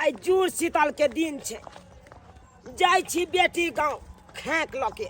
आइ जूड़ शीतल के दिन छै, जाइ छी बेटी गाँव खेक लऽ के,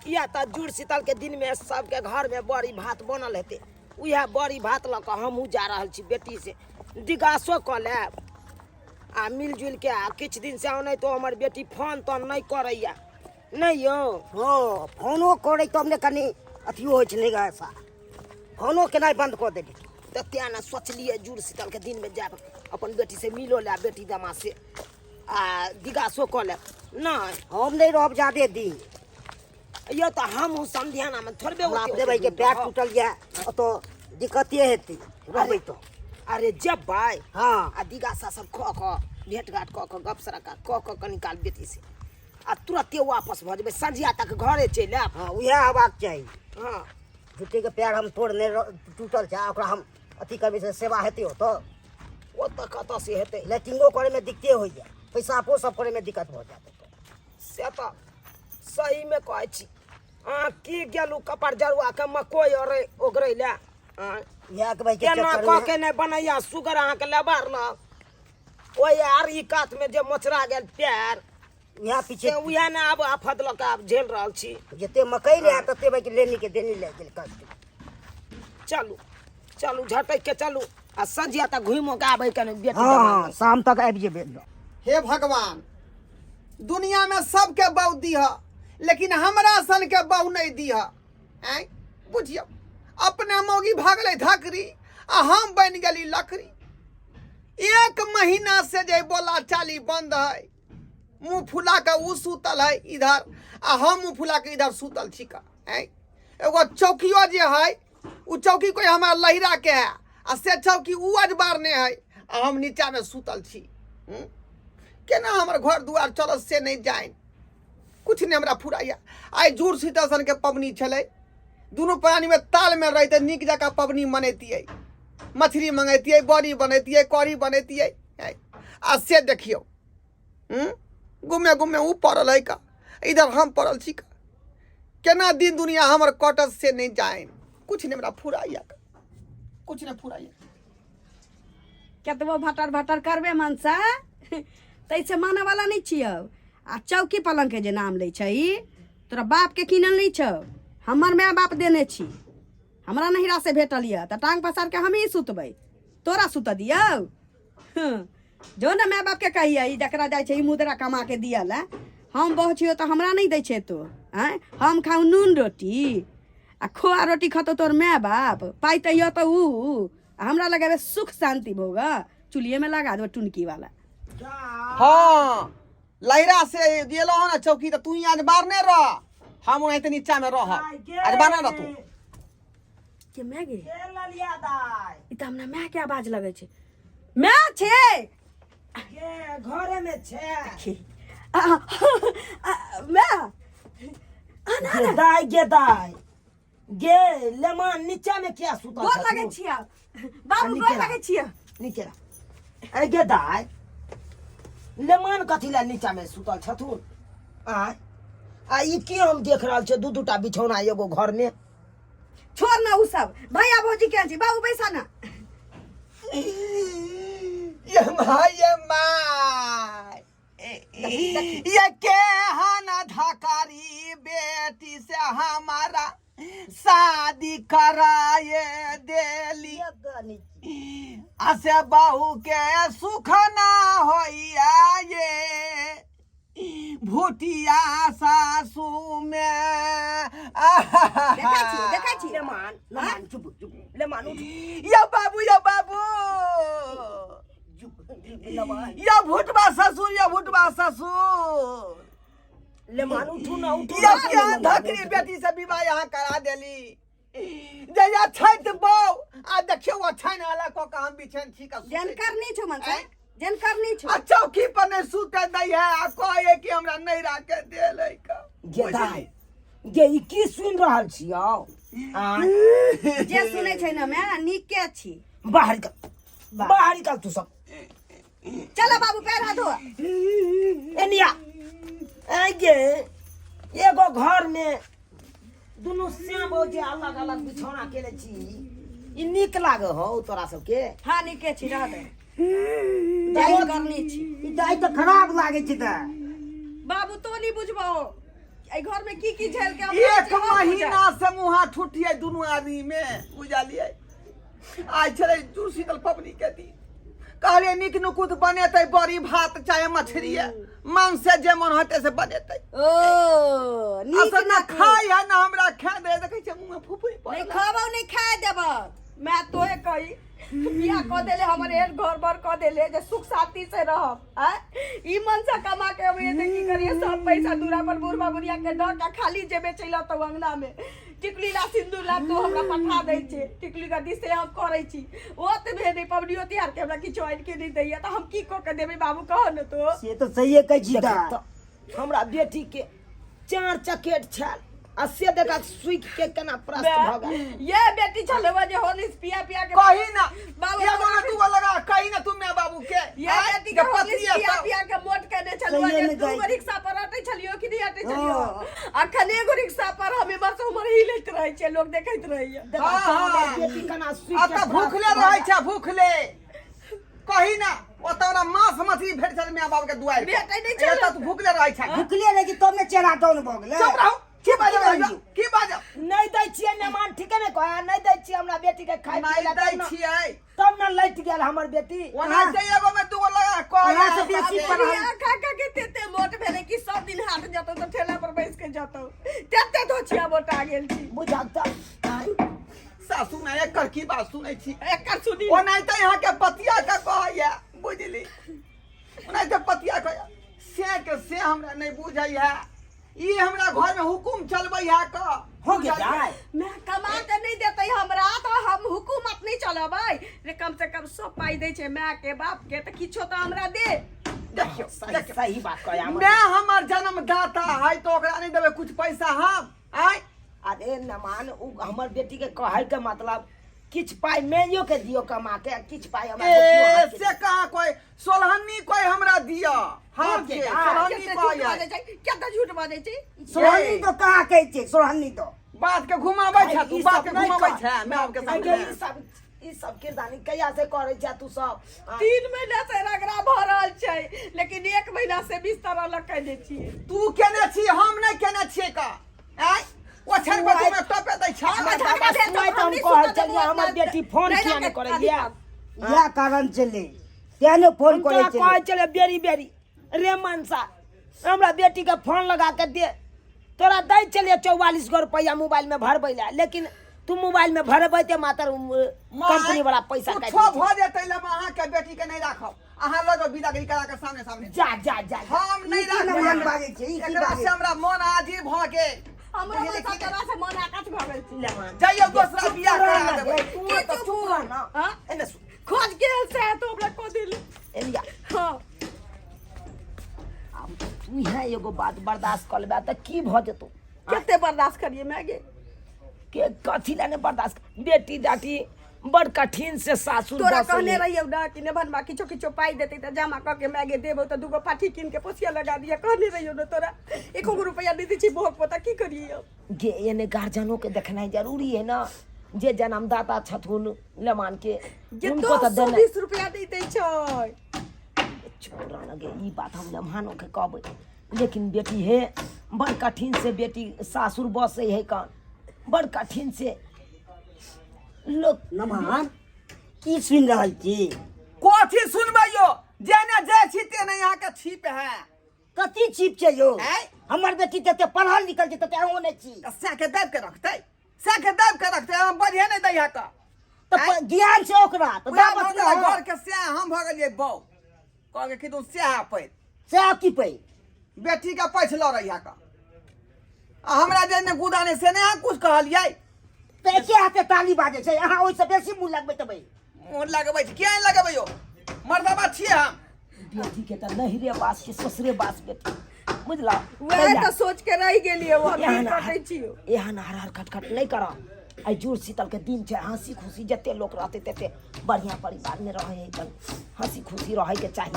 किया तऽ जूड़ शीतल के दिन में सबके घर में बड़ी भात बनल हेतै। उएह बड़ी भात लऽ कऽ हमहूँ जा रहल छी, बेटी से दिगासो कऽ लेब आ मिलजुलि के। आ किछु दिन से ओनाहितो हमर बेटी फोन तोन नहि करैया नहि यौ। हँ, फोनो करै तब ने कनि अथियो होइ छै। नहि ऐसा फोनो केनाइ बन्द कऽ देली तऽ तें ने सोचलियै जुड़ शीतलके दिनमे जायब, अपन बेटीसँ मिलो लेब, बेटी दमा से आ दिगासो कऽ लेब। नहि, हम नहि रहब जादे दिन यौ, तऽ हमहूँ समधियानामे थोड़बे हमरा ओते अपने ओते भाइके दिन पैर रहब। टूटल यऽ, ओतऽ दिक्कते हेतै रहबै तऽ। अरे जेबै। हँ। आ दिगासा सब कऽ कऽ, भेँट घाट कऽ कऽ, गप सड़का कऽ कऽ कनी काल बेटी से आ तुरते वापस भऽ जेबै, संझिया तक घरे चलि आयब। हँ, उएह हेबाक चाही। हँ, झुट्टीके पैर हम तोड़ नहि टूटल छै आ ओकरा हम अथी करबै से सेवा हेतै ओतऽ? ओतऽ कतऽ से हेतै? लैट्रिनो करैमे दिक्कते होइए, पैसापो सब करैमे दिक्कत भऽ जायत ओतऽ। से तऽ सहीमे कहै छी अहाँ। की गेलहुँ कपार जरुआ के मकइ अरे ओगरै लए आँय? इएहके भाइके केना चक्करमे कऽ के नहि बनैया सुगर अहाँके लेबार लग ओहि आर ई कातमे जे मोचरा गेल पैर इएह पीछे से उएह ने आब आफत लऽ कऽ आब झेल रहल छी। जते मकइ रहए तते भाइके लेनी के देनी लागि गेल कष्ट। चलू चलू, झटकि के चलू आ संझिया तक घुमिओ के आबै कनि बेटी हँ जमाना। हँ, शाम तक आबि जेबै। हे भगवान, दुनिया में सबके बहु दीह लेकिन हमरा सन के बहु नहीं दीह। आँय बुझियौ, अपने मौगी भागलै धकरी आ हम बनि गेली लकड़ी। एक महीना से जे बोला चाली बंद है, मुँह फुला के उ सुतल है इधर आ हम मुँह फुला के इधर सुतल छी का। आँय एगो चौकियो जे है, उ चौकी कोई हमारा लहिरा के है आ से चौकी उ अजबारने है आ हम नीचा में सुतल छी। हम्म? केना हमर घर दुआर चलत से नहीं जानि, कुछ नहीं हमरा फुराइया। आइ जुड़ शीतल सन के पबनी छलै, दुनू प्राणी में ताल में रहिते नीक जकाँ पबनी मनैतियै, मछली मंगैतियै, बड़ी बनैतियै, कढ़ी बनैतियै। आ से देखियौ, हम्म? गुमे गुमे उ पड़ल है का, इधर हम पड़ल छी का। केना दिन दुनिया हमर कटत से नहीं जानि, कुछ नहीं हमरा फुराइया, कुछ नहीं फुराइया। कतबो भटर भटर करबे मनसा, ताहिसँ मानऽवला नहि छियौ। आ चौकी पलङ्गके जे नाम लै छै, तोरा बापके कीनल नहि छौ, हमर माय बाप देने छी, हमरा नहिरासँ भेटल यऽ, तऽ टांग पसार के हमही सुतबै, तोरा सुतऽ दियौ? हँ, जो ने माय बापके कहियै, ई जकरा जाइ छै ई मुद्रा कमा के दिअ लए। हम बहु छियौ तऽ हमरा नहि दै छै तो? आँय, हम खाउ नून रोटी आ खोआ रोटी खतौ तोर माय बाप? पाइ तऽ यऽ तऽ उ आ हमरा लगेबै सुख शान्ति भोग चुल्हिएमे लगा देबै टुनकी वाला। हाँ, लहिरा से गेलो हन चौकी तऽ तू आज बारने रह, हम ओनाहिते नीचा में रह, आज बारने रह तू। के माय गे? के ललिया दाइ? ई तऽ हमरा माय के आवाज लगै छै। माय छै? के घरे में छै? देखी आ, आ, माय आना। गे दाइ, गे दाइ, गे लेमान नीचा में किया सुतल गोर छथुन? लगै छियै बाबू, गोर निकेला। लगै छियै। नीचे अरे गे दाइ, लेमान कथी लए नीचा में सुतल छथुन? आय आ ई की हम देख रहल छियै, दू दूटा बिछौना एगो घर में? छोड़ ना उ सब, भैया भौजी के छी, बाबू बैसा ना। ये माय, ये my, ये के हन धकारी बेटी से हमारा शादी कराए देली, असे बहू के सुख ना होइया ये भूटिया सासू में। देखै छी, देखै छी। लेमान, लेमान, चुप चुप, लेमान उठ। या बाबू, या बाबू। चुप लेमान। या भूटबा ससुर, या भूटबा ससुर। लेमान उठू ना, उठू या ना। क्या धकरी बेटी से विवाह यहाँ करा देली, जहिया छठि बौ आ देखियौ अछैन अलग कऽ कऽ हम बिछैन छी कऽ जेन करनी छौ मनसा। आँय? जेन करनी छौ। आ चौकी पर नहि सुते दै है आ कहै कि हमरा नहि राखे देल है का। गे दाइ गे, ई की सुनि रहल छियौ आँय? जे सुनै छै ने माय, नीके छी। बाहर निकल, बाहर निकल तू सब। चलो बाबू, पैर हाथ धो। एनिया ऐ गे, एगो घर में दुनू श्याम जे अलग अलग बिछौना केने छी, ई नीक लागे हौ तोरा सबके? हाँ, नीके छी, रह दे। दाइ करने छी। ई दाइ तऽ खराब लागै छै तऽ। बाबू तो नहीं बुझबो एहि घर में की की झेल के हम एक रहै छी, हम बुझब। महीना से मुहा ठुठिए दुनू आदमी में, बुझलियै? आइ छलै जुड़ शीतल पबनी के दिन, कहलियै नीक नुकुत बनेतै, बड़ी भात चाहे मछली मांस जे मन होतै से बनेतै। ओ नीक असल ना ना खाइ है ना हमरा खा दे, देखै छियै मुँह में फुफुरी नहीं पड़ल। खबो नहीं खाए देब। मैं तोहे कही बियाह कऽ देले हमर, एहन घर बर कऽ देले जे सुख शांति से रहब। आँय, ई मन से कमा के अबैए तऽ की करिए? सब पैसा दूरा पर बुढ़बा बुढ़िया के दऽ के खाली जेबे चलि अतौ अंगना में, टिकली ला सिन्दूर ला तो हमरा पठा दै छै, टिकली गद्दी से हम करै छी। ओ तऽ भेल नहि पबनियो तिहार के हमरा किछो आनि के नहि दैया, तऽ हम की कऽ के देबै बाबू, कह ने तो। से तऽ सहिए कहै छी। देख तऽ तऽ हमरा बेटी के चार चकेट छल आ से देखा सूखि के केना प्रस्त भऽ गेल। ये बेटी छलवा जे होलिस पिया पिया के कही ना बाबू एगो ना दूगो लगा, कही ना तू my बाबू के ये आँय, बेटी जे के होलिस पतिए पिया सब। पिया के मोट केने छलवा सहिए जे मे दू गो जाइ। रिक्शा पर अटै छलियो कि नहि अटै छलियो? हाँ। अखन एगो रिक्शा पर हम एम्हर से उम्हर हिलैत रहै छियै, लोग देखैत रहैया। देखा हाँ, तऽ हमर हाँ। बेटी केना सूखि आ के तऽ प्रस्त भूखले भऽ रहै गेल। छै भूखले। कही ना ओतऽ ओकरा मांस मछली भेट छल my बाप के दुआरि पर। भेटै नहि छल। एतऽ तऽ भूखले रहै छै। भुखले रहै छै तब ने चेहरा डाउन भऽ गेलै। चुप रहू, की बाजब रहू? की बाजब? नहि दै छियै मेहमान, ठीके नहि कहै, नहि दै छियै हमरा बेटी के खाय नहि पियै लै, दै तब ने छियै। तब ने लटि गेल हमर बेटी। ओनाहिते एगो में दूगो लगा कह। ओना से बेसी पढ़ल। पिया खा खा के तेते मोट भेलै कि सब दिन हाट जतौ तऽ ठेला पर बैस के जतौ, तेते धोछिया मोटा गेल छी। बुझल तऽ आँय। सासू माय एकर की बात सुनै छी? एकर सुनी। ओनाहिते यहाँ के पतिया के कहैया, बुझली? ओनाहिते पतिया कहैया से के से हमरा नहि बुझैया, ई हमरा घर में हुकुम चलबै है क हो गेल जाय। मैं कमा के नहीं देते हमरा तो हम हुकूमत नहीं चलेबै रे। कम से कम सब पाई दै छै माय के बाप के, तऽ किछो तऽ हमरा दे। देखियौ सही देखियौ, सही बात कहै हमर। मैं हमर जन्मदाता है तो ओकरा नहीं देबै कुछ पैसा हम? आय अरे नमान, उ हमर बेटी के कहै के मतलब किछु पाइ मैयो के दियो कमा के, आ किछु पाइ हमरा बेटियो ए हाथ के। से कहाँ कोई सोलहन्नी कोई हमरा दिया हाथ के के? सोलहन्नी कते कोई झूठ बाजै छै, कते झूठ बाजै छै। सोहन्नी तो कहाँ कहै छै सोहन्नी तो? बात के घुमाबै छै तू, ई बात सब के नहि घुमाबै कर। छै my बाप के अगे सामने। ई सब किरदानी कहिया से करै छै तू सब? 3 महीना से रगड़ा भऽ रहल छै, लेकिन 1 महीना से बिस्तर अलग केने छियै। तू केने छी, हम नहि केने छियै का? आय ओछन पर तू टपे दै छ। हमरा झगड़ा भेल सुआइ तऽ हम नहि कहै सुतऽ छलियै, देबो हमर अपना- बेटी फोन नहि किया नहि राखै करैया? इएह कारण छलै तें ने फोन हम करै तोरा छलै। कहै छलियै बेरी बेरी, रे मनसा, हमरा बेटी के फोन लगा के दे। तोरा दै छलियै 44 गो रुपैआ मोबाइल में भरबै लए, लेकिन तू मोबाइल में भरबै ते मात्र कंपनी वाला पैसा काटि कुछो लै छै। भऽ जेतै लम अहाँ के बेटी के नहीं राखब, अहाँ लऽ जाउ बिदागरी करा के सामने सामने। जा जा जा जा। हम नहीं ई की राखब। नमन बाजै छै, ई की एकरा बाजै से हमरा मन आजीब भऽ गेल। हमरो बुझलियै मन की? तोरा से मन आकाश भऽ गेल छै। ले मान। जइयौ दोसरा बियाह करा देबै। तू तऽ चुप रह ना। हाँ? एने सुन। खोज के से तो हमरा को दिल। एलिया। हाँ। आब तू इएह एगो बात बर्दाश्त कऽ लेबै तऽ की भऽ जेतौ? कते बर्दाश्त करिए मैं गे? के कथी लए नहि बर्दाश्त? बेटी दाटी बड़ कठिन से सासुर तोरा बसै कहने है। रहियौ ना कि ने भनमा किछो किछो पाइ देतै तऽ जमा कऽ के मायगे देबौ तऽ दूगो पाठी कीन के पोसिया लगा दिया, कहने रहियौ ने तोरा। एको गो रुपैआ नहि दै छै भोग पोता, की करियै? गे एने गार्जियनो के देखनाइ जरूरी है ना, जे जन्मदाता छथुन लेमान के जे उनको दस तऽ सौ देनाइ। 20 रुपैआ नहि दै छै। चुप रह ना गे, ई बात हम लेमानो के कहबै, लेकिन बेटी हे बड़ कठिन से बेटी सासुर बसै है कान, बड़ कठिन से लोक। नमन, की सुनि रहल छी? कथी सुनबै यौ, जेने जाइ छी तेने यहाँ के छिप है। कथी छिप छै यौ? आँय? हमर बेटी तते पढ़ल लिखल छै, तते अहूँ नहि छी। तऽ सएह के दाबि के रखतै, सएह के दाबि के रखतै, हम बढ़िए नहि दै है तऽ तऽ आँय? ज्ञान छै ओकरा तऽ उएह दाबत भऽ गेलै नहि। घर के सएह, हम भऽ गेलियै बौ कहके कि तू सएह पैघ। सएह की पैघ? बेटी के पैछ लऽ रही है का, आ हमरा जे ने गुदा ने से नहि अहाँ कुछ कहलियै। तऽ एके हाथे ताली बाजै छै, अहाँ ओहिसँ बेसी मुँह लगबैत हेबै। मुँह लगबै छी? किया नहि लगबै यौ, मर्दाबा छियै हम। बेटी के तऽ नहिरे बास के ससुरे बास बेटी, बुझला? वएह तऽ सोच के रहि गेलियै, ओ हम एहन की कटै छियौ। एहन हर हर खटखट नहि कर। आइ जुड़ शीतल के दिन छै, हंसी खुशी जते लोक रहतै तते बढ़िया परिवार में रहै है, हंसी खुशी रहै के चाही।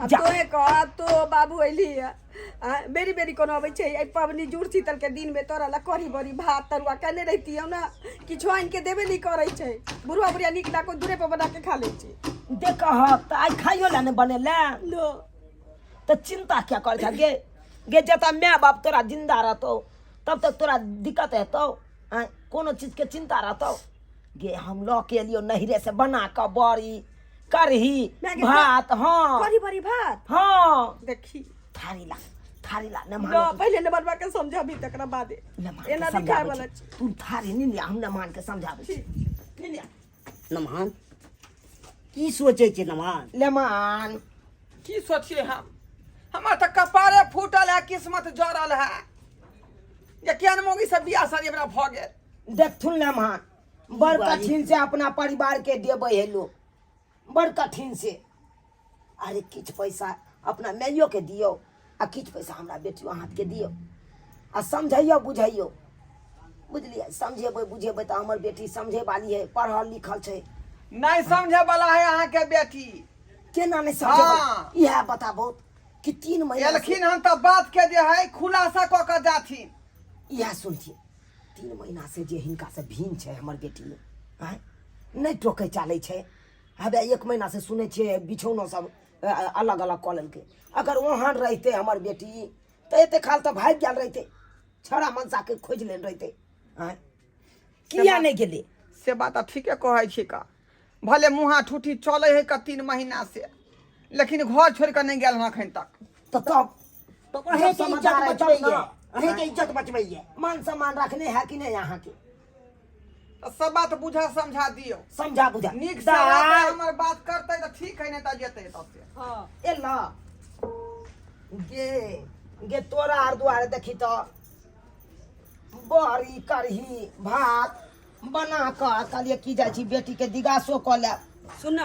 अब जा। तोहे कह, अब तो बाबू अयली है, आ बेरी बेरी कोनो अबै छै एहि पबनी जुड़ शीतलके दिनमे तोरा लए कढ़ी बड़ी भात तरुआ केने रहितियौ ने। किछो आनि के देबे नहि करै छै। बुढ़वा बुढ़िया नीक नाको दूरे पर बना के खा लै छै। देखह तऽ आइ खाइयो लए नहि बनेले। नो। तऽ चिंता क्या करै छ गे? गे जतऽ माय बाप तोरा जिंदा रहतौ तब तक तोरा दिक्कत हेतौ? आँय, कोनो चीजके चिंता रहतौ? गे हम लऽ के एलियौ नैहरे से बना कऽ बड़ी कढ़ी माय गे, भात। हाँ, कढ़ी बड़ी भात? हाँ। देखी थारी ला, थारी ला। न नमान पहिले नमनवा के समझाबी तकरा बादे। नमान के एना नहीं खाए समझाबै वाला छी। छै। तू थारी नहीं लिया, हम नमान के समझाबै छी। ठीक। नहीं लिया। नमहान की सोचै छै नमहान? लेमान की सोचिए हम? हमर तऽ कपारे फूटल है, किस्मत जरल है जे केहन मौगी से बियाह शादी हमरा भऽ गेल। देखथुन लेमान, बड़ कठिन से अपना परिवार के देबै है लोग, बड़ कठिन से। अरे किछु पैसा अपना माइयो के दियौ आ किछु पैसा हमरा बेटियो हाथ के दियौ आ समझैयौ बुझैयौ, बुझलियै? समझेबै बुझेबै तऽ हमर बेटी समझे वाली है, पढ़ल लिखल छै। नहीं समझे वाला है अहाँके बेटी। केना नहीं समझे? हाँ। इएह बताबो कि 3 महीना से- एलखिन हन तऽ बात के जे है खुलासा कऽ के जाथिन। इएह सुनथिन, 3 महीना से जे हिनका से भीन छै हमर बेटी, आँय, नहि टोकै चालै छै। हबे 1 महीना से सुनै छियै बिछौनो सब अलग अलग कऽ लेलकै। अगर ओहन रहितै हमर बेटी तऽ एते खाल तऽ भागि गेल रहितै, छौड़ा मनसा के खोजि लेने रहितै। आँय, किया नहि गेलै? से बात तऽ ठीके कहै छी का, भले मुँहा ठूठी चलै है का 3 महीना से, लेकिन घर छोड़ि कऽ नहि गेल हन एखन तक। तऽ तब तऽ अहेंके जब इज्जत समझदार है तब बचबैये, ने। अहेंके इज्जत बचबैये। मान सम्मान रखने है कि नहीं अहाँके? तऽ सब बात बुझा समझा दियौ। समझा बुझा नीक से दाइ, रहतै, हमर बात करतै तऽ ठीक है, नहि तऽ जेतै एतऽ से। हाँ। एला गे, गे तोरा आर दुआरे देखी तऽ बड़ी कढ़ी भात बना कऽ कहलियै की जाइ छी बेटीके दिगासो कऽ लेब। सुन,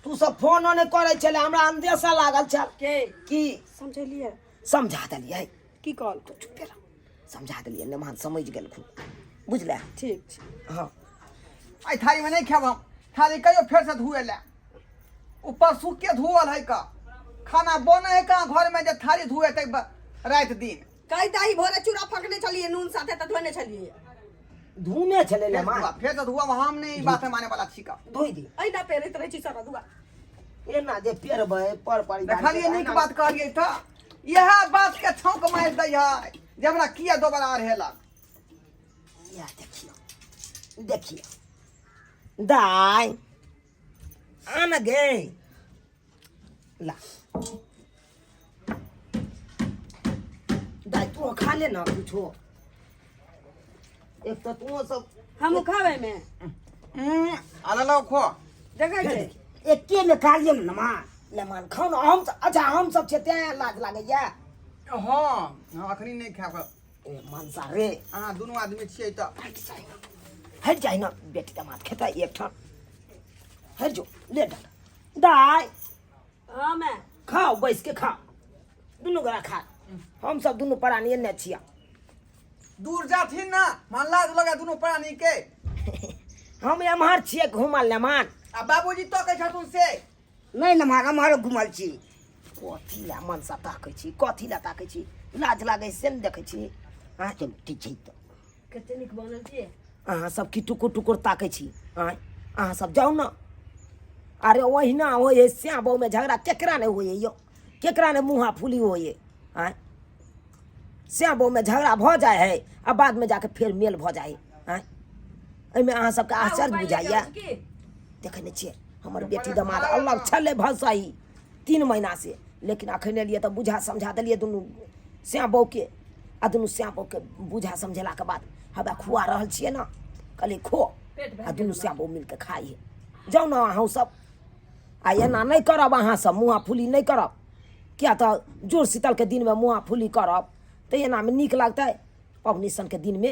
तू सब फोनो नहि करै छलै, हमरा अंदेशा लागल छल। के की समझलियै? समझा देलियै। की कहल? तू चुप रह, समझा देलियै, नमान समझ गेलखुन, बुझले? ठीक छै। हाँ। एहि थारीमे नहि खायब हम, थारी कहियो फेरसँ धुए लए। ऊपर सुख के धोअल है का, खाना बने है कहाँ घरमे जे थारी धुएतै राति दिन? कई दाही भोरे चूड़ा फकने छलियै नून साथे तऽ धोने छलियै। धूमे छलै फेर नमान। धुआ, फेरसँ धुआब हम नहि, ई बात माने वाला छी का। धोइ दी। एहिना पेरैत रहै छी सारा दुआ। एना जे पेरबै पर परिवार देखलियै, नीक बात कहलियै तऽ इएह बात के छौंक मारि दै है जे हमरा किया दोबारा अढ़ेलक। इएह देखियौ, देखियौ दाइ आन गे ला दाइ, तू खा ले ना कुछो। एक तऽ तू सब हमहूँ खाबै मे। अला खो। देखै छै। एके मे खा लियौ ने नमहान। लेमान खाउ ने। हम अच्छा हम सब छियै तें लाज लागैया। हँ हँ, अखनी नहि खायब। ए मनसा रे, अहाँ दुनू आदमी छियै तऽ हटि जाइ ना, हटि जाइ ना, बेटी दमाद खेतै एकठाम। हटि जो ले डाल दाइ। हाँ मैं खाओ, बैस के खाओ, दुनू गोरा खा। हम सब दुनू प्राणी एने छियै। दूर जाथिन ना, मन लाज लगा दुनू प्राणी के। हम एम्हर छियै घुमल लेमान। आ बाबूजी तो कहै छथुन से नहि नमहान, एम्हर घुमल छी। कथी लए मनसा ताकै छी? कथी लए ताकै छी? लाज लागै से ने देखै छी? आँय? चलू ठीक छै। तऽ कते नीक बनल छियै। अहाँ सब की टुकुर टुकुर ताकै छी? आँय, अहाँ सब जाउ ने। अरे ओहिना होइ है श्याम बहूमे झगड़ा, केकरा नहि होइ है यौ? केकरा नहि मुँहा फूली होइ है? आँय, श्याम बहूमे झगड़ा भऽ जाइ है आ बादमे जाके फेर मेल भऽ जाइ है। आँय, एहिमे अहाँ सबके आश्चर्य बुझाइया? देखै नहि छियै हमर बेटी दमाद अलग छलै भसही 3 महीना से, लेकिन अखन एलियै तऽ बुझा समझा देलियै दुनू श्याम बहूके आ दुनू श्याम बहूके बुझा समझेलाके बाद हवा खुआ रहल छियै ने, कहलियै खो आ दुनू श्याम बहू मिलके खाइ है। जाउ ने अहूँ सब आ एना नहि करब, अहाँ सब मुँहा फूली नहि करब, किया तऽ जुड़ शीतलके दिनमे मुँहा फूली करब तऽ एनामे नीक लगतै पबनी सनके दिनमे?